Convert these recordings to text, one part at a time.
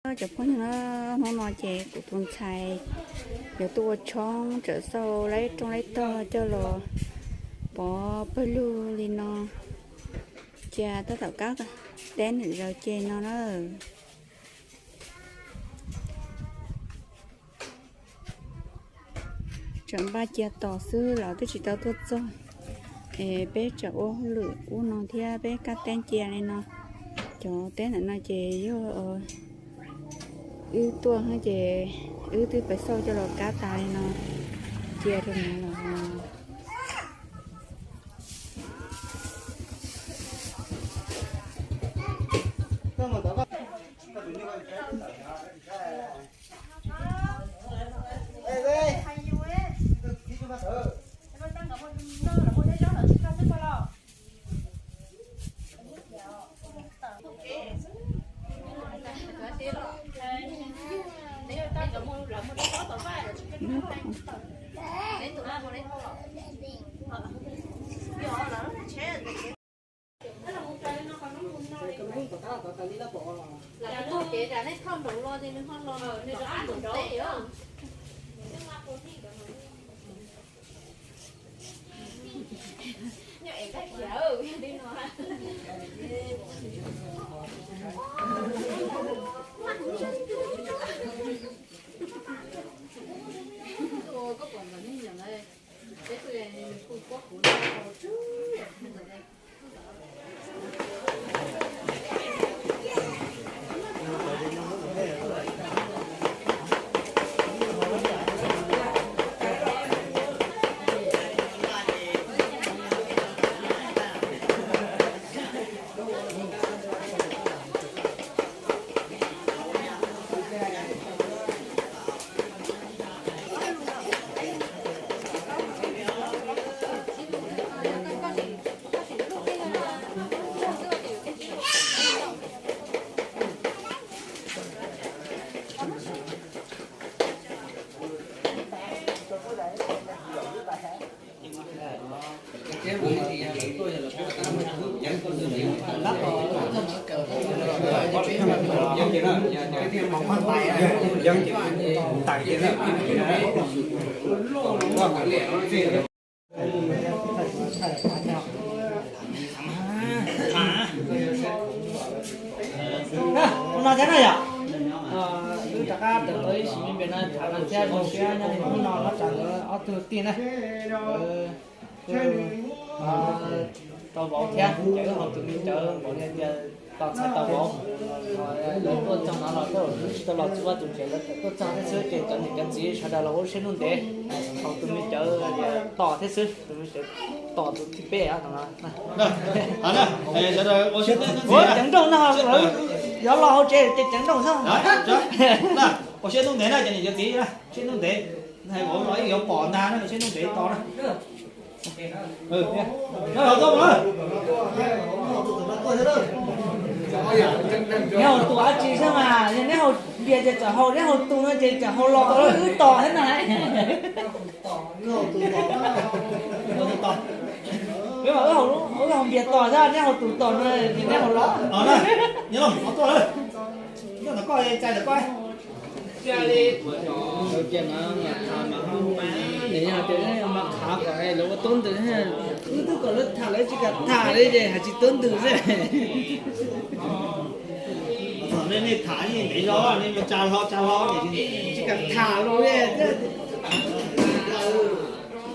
Cov phooj ywg na, hnub no ces kuv tus ntxhais yuav tuaj ua tshoob, txawm xauj laib rooj laib tog coj los pov pawg lug li no, cia tab tom kab teb nws zaws ces no na. Tseem npaj cia tos xwb, lawv twb tsis tau tuaj txog. Es peb tseem ua hauj lwm ub no thiab, peb kab teb cia li no. Cov teb ntawm no ces yog wb tuaj ces wb twb pais xauj coj los kab tas li no, cia rau no los. Ua no thiab na yom. Wb rov qab tawm tau ib sim me ntsis no, tham no thiab zoo siab nyob li hnub no los txog nkawd ob tug tij na. Tau vauv thiab, ces wb ho tus me cawv npaum li tias tos txhais tau vauv. Lawv tuaj txog no los tsis tau los txog vaj txog tsev, lawv tuaj txog thiab xwb, ces cov niam cov txiv sawv daws los ua siab ntev, thaum tus me cawv tos thiab xwb, tus me cawv tos tus thib peb no. Ua ceev nrooj no, yuav los hauv tsev ces ceev nrooj xwb. Ua siab ntev na cov niam cov txiv, siab ntev, hais vauv los yuav pom ntag na, siab ntev tos na. Neb haus tus dab tsi xwb mas, yog neb haus npias ces txawm haus, neb haus tus no ces txawm haus los wb tos thiab na. Wb haus npias tos xwb, neb haus tus tos no ces neb haus los. Nws yog tias mas qhav kom lawv ua tub ntws, wb twb kom lawv tham lawv tsis kam tham li ces hais tsis tub ntws xwb. Nej tham ntev zog, nej tsa hlo tsa hlo, tsis kam tham los li.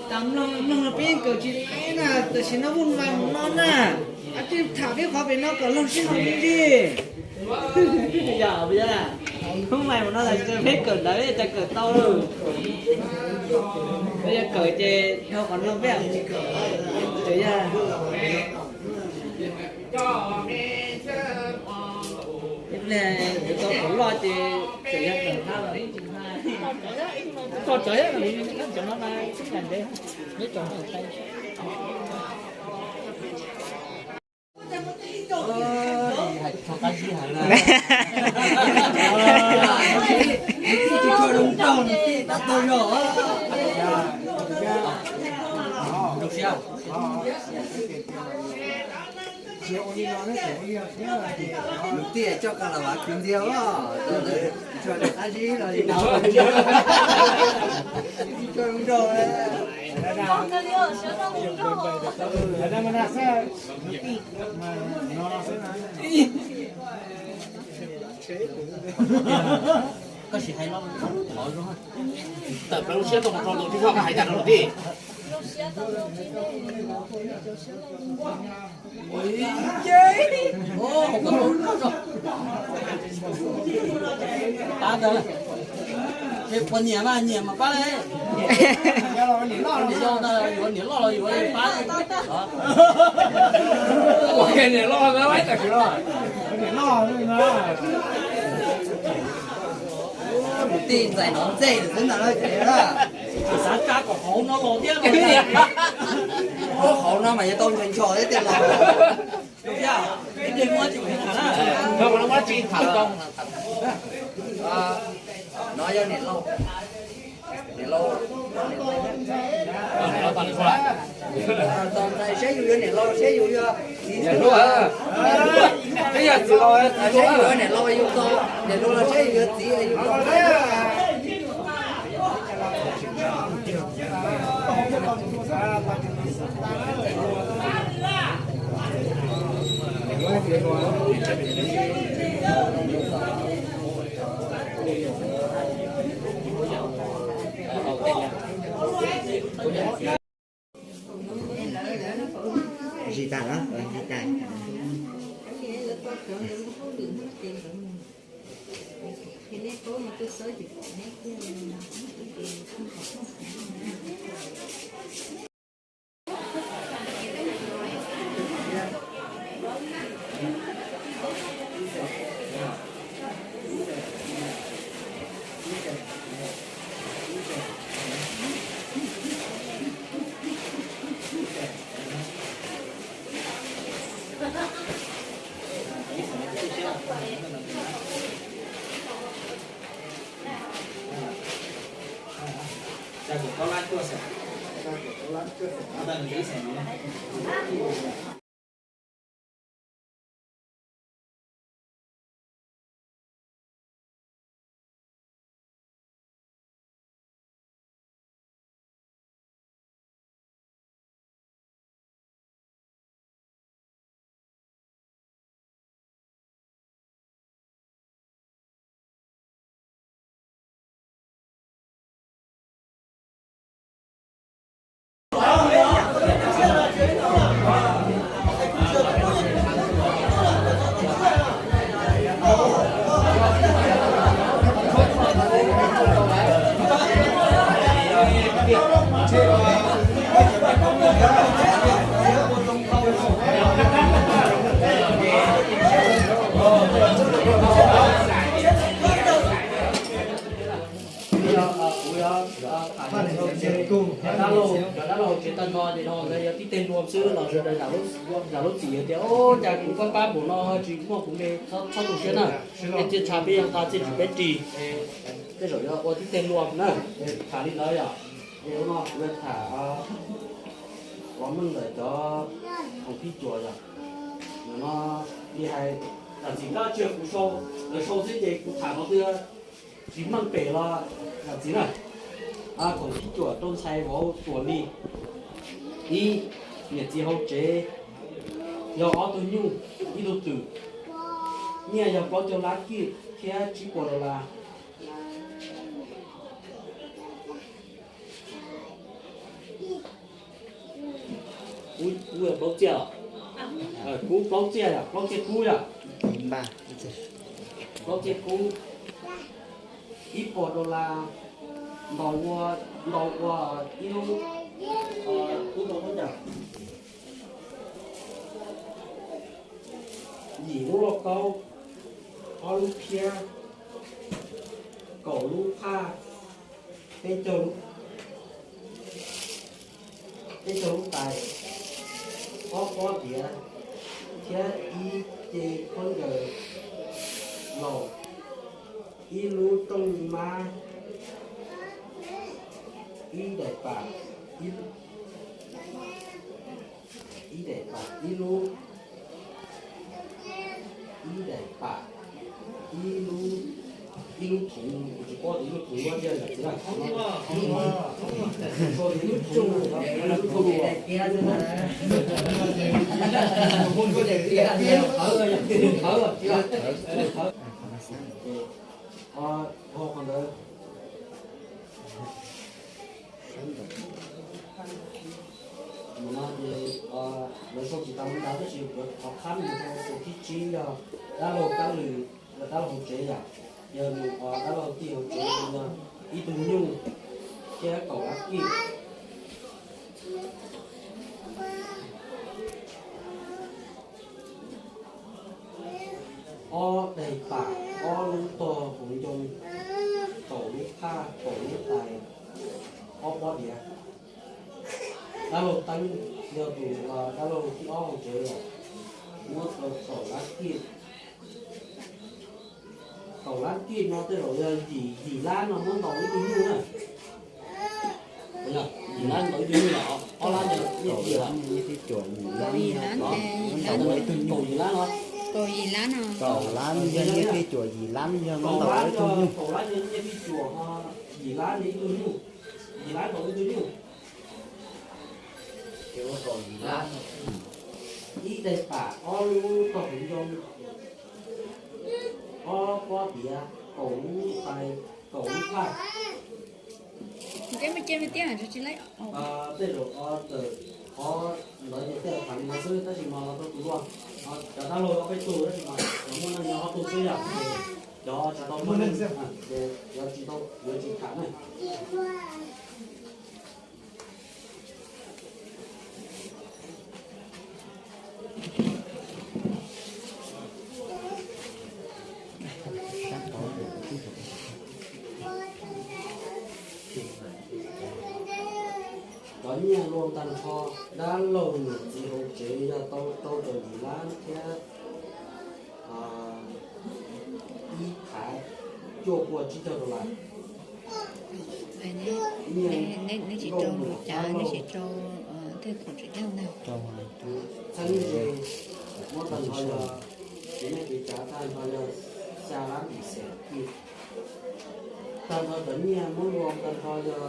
Tas mloog mloog peb yeej kawm tsis laib na, tam sim no vuj vas mus no na, ab tsis tham peb qhov pem no kom laug sib haum li li. Yog, hnub mais mus no peb kawm ntawv cas kawm tau. Peb yog kawm ces dhau qhov no peb tsis kawm. Tseem yog ib pliag yuav tau qhov loj ces tseem yog kawm hab los ib tsis hab. Tso cov cov no na, xib nas ntev, neb tso Mus tiag coj ka la vas khwv ntxiag os. Koj sim hais no, tawm plaws lub siab tuaj mus rau tus tij, koj hais tag rau lawm tij. Pab ntawd, pab nyiam mas nyiam mas pab li. Niam loj ntag, yuav niam loj los yuav pab. Ua niam loj na, niam loj. Tus tij ntxais no ntxej xwb ntag lauj, ces xav tsa kom hauv no los thiab. Hauv no mas yuav tau ncho ncho thiab tiag los. No yog niam laus, niam laus, tos ntxhais seb yus yog niam laus seb yus yog txiv. Seb yus yog niam laus yus tos, niam laus los seb yus yog txiv yus tos. Zis tas los zis tas. Cov dab laug hauv tsev tag nrho ces no lawv yog tib teg luag xwb los sawv daws zam lub txim hais tias, ua cas kuv pab pab npaum no tsis muaj kuv npe, txhob tu siab na. Tej txhia tshaj peb yog nqa txiaj ntsim peb ris, tej zaum yog ua tib teg luag na. Tham li ntawd yom. Es ua no kuv yuav tham los meej ntawm cov khoom thib cuam yom. Nim no li hais, zam txim koj tsis yog kuv sau, lawv sau xwb ces kuv tham no twb tsis meej pem los zam txim na. Khoom thib cuam rau ntxhais vauv Tuam Lis. Ib, niam txiv hauv tsev yog ob tug nyuj, ib tug twm, nyiaj yog plaub caug lab kij thiab tsib puas dollar. Kub plaub txiaj, kub plaub txiaj yom, plaub txiaj kub yom. Plaub txiaj kub, ib puas dollar, ntaus ua, ntaus ua ib lub, kub tau kub yom. Yim lub lauj kaub, ob lub phiab, kaum lub phaj, peb caug, peb caug lub tais, ob pob tiav, thiab ib ce khaub ncaws laus, ib lub rooj mab, ib daim pam, ib daim pam, ib lub Ib lub, ib lub thoov, kuv tsis paub tias ib lub thoov luaj tiag yom txiv na. Ib lub thoov, ib lub thoov, qhov ntawd. Nim no ces lawv sau tsis tau li ntawd tab sis qhov qhab mus rau tus thib tsib yog dab laug Kab Lwm, dab laug hauv tsev yom, yog nws dab laug tij hauv tsev yog ib tug nyuj thiab kaum lab kij. Ob daim pam, ob lub tog hauv ncoo, kaum lub phaj, kaum lub tais, ob pob diav. Dab laug Teeb yog tus dab laug thib ob hauv tsev, muab tau kaum lab kij. Kaum lab kij no tej zaum yog yim, yim lab no muab ntaus ib tug nyuj na. Yim lab ntaus ib tug nyuj, ob lab nyiaj txiag, nyiaj txiag cuam yim lab, kaum yim lab no, kaum lab nyiaj txiag cuam yim lab yog muab ntaus ib tug nyuj. Kaum lab nyiaj txiag cuam, yim lab ntaus ib tug nyuj, yim lab ntaus ib tug nyuj. Ib daim pam, ob lub tog hauv ncoo, ob pob diav, kaum lub tais, kaum lub phaj. Tej zaum qhov ntawd ces tej zaum tham li no xwb tab sis mas los rau tus luaj, cov dab laug ob peb tug tab sis mas cov muaj neej nyob ob tug xwb yom. Cov tsis tau muaj neej ces yuav tsis tau, yuav tsis tham ne. Cov nyiaj luaj tag nrho, dab laug niam txiv hauv tsev yog tau rau caum yim lab thiab ib phav cuaj puas tsib caug dollar. Neb tsis rau lus cav, neb tsis rau tej khoom tseem ceeb ntag. Txheeb ze muab tag nrho yog, ces nej kev cav tag nrho yog xya lab pim xees kij. Tag nrho cov nyiaj muab luaj tag nrho yog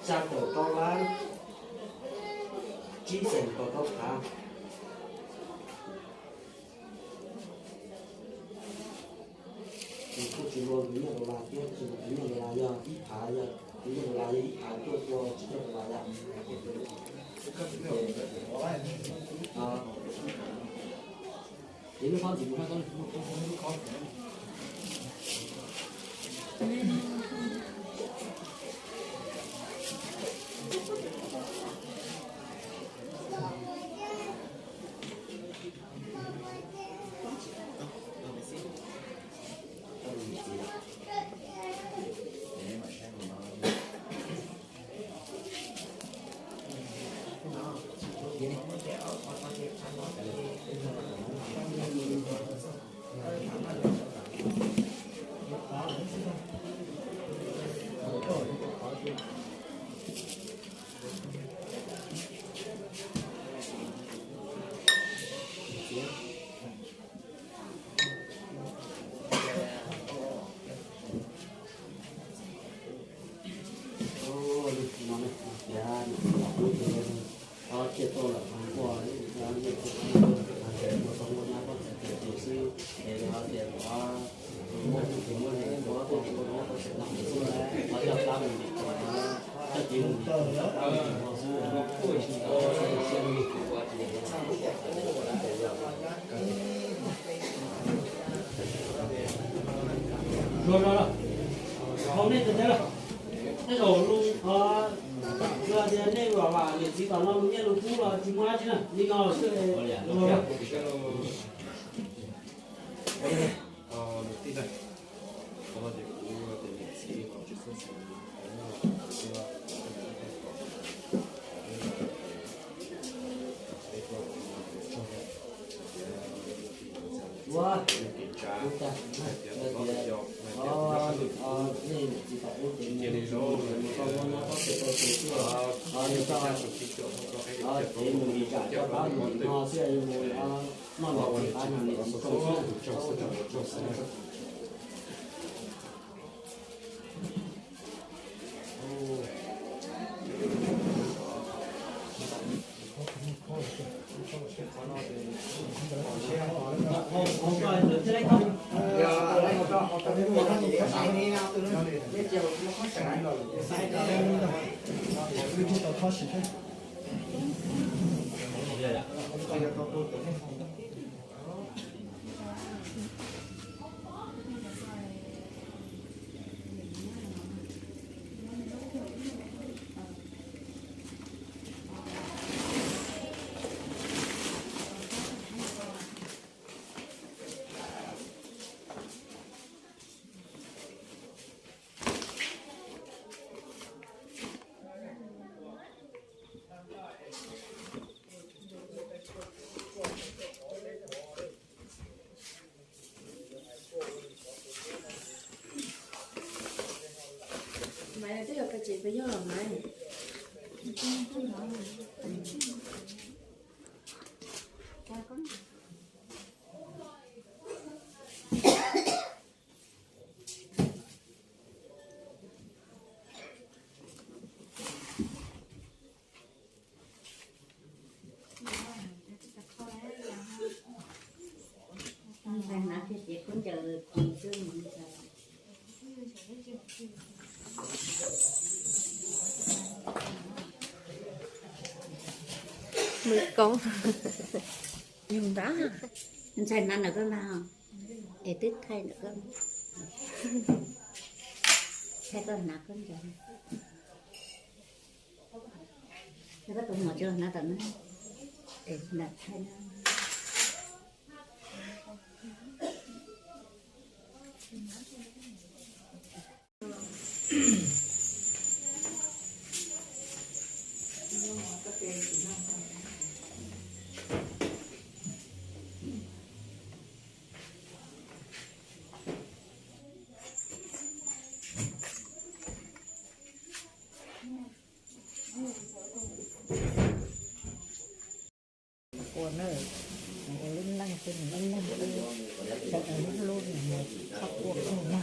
xya caum rau lab tsib xees kaum rau phav. Kuj tsis luaj tus nyiaj dollar thiab, tus nyiaj dollar yog ib phav, yog tus nyiaj dollar yog ib phav cuaj puas tsib caug dollar yom. Ces lub khob ntxiv kuv muab tau. Zuag zog los, hauv nej tus teb los, tej zaum luag tias nej los vam niam txiv tom no lus nyiaj lus kub los tsis muaj dab tsi na, li no xwb. Ua, ua cas, tias, o, o, nej niam txiv tom ub ces mus, mus tau muaj nab tob tes tau tes xwb, o, li tau, o, ces mus lim zam coj pab mus lim no xwb, mus, o. Maiv, twb yog koj tsev puas yog los Maiv? Ntxhais hnav kiag ces khaub ncaws kis xwb. Mws koob. Yug ntag. Ntxhais hnav ntawm koj ntag, es twb thaij ntawm koj, thaij koj hnav khaub ncaws. Koj tus muam tsis los hnav tom no, es ntawm thaij no. Ua na, ua lub neej xwb, lub neej xwb, sawv daws lub hlub mus txhob ua qhov no.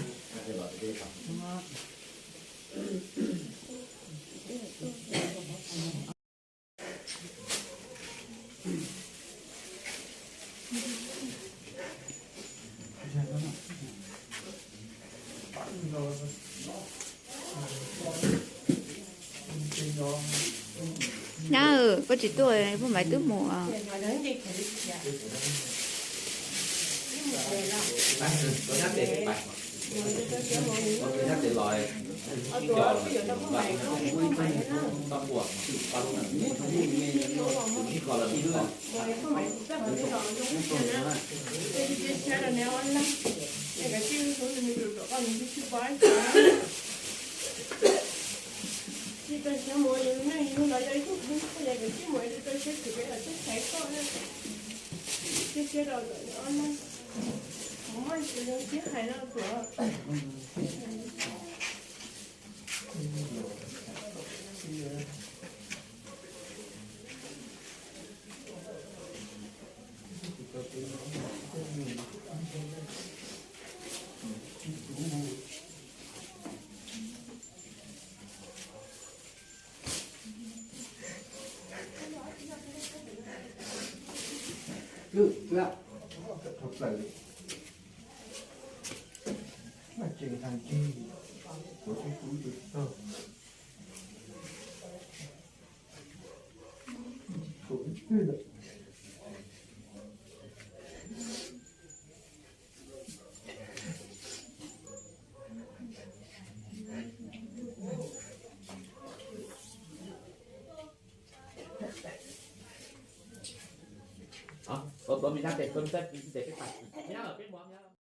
Nyab, koj tsis tuaj, Phaj Maiv twb mus.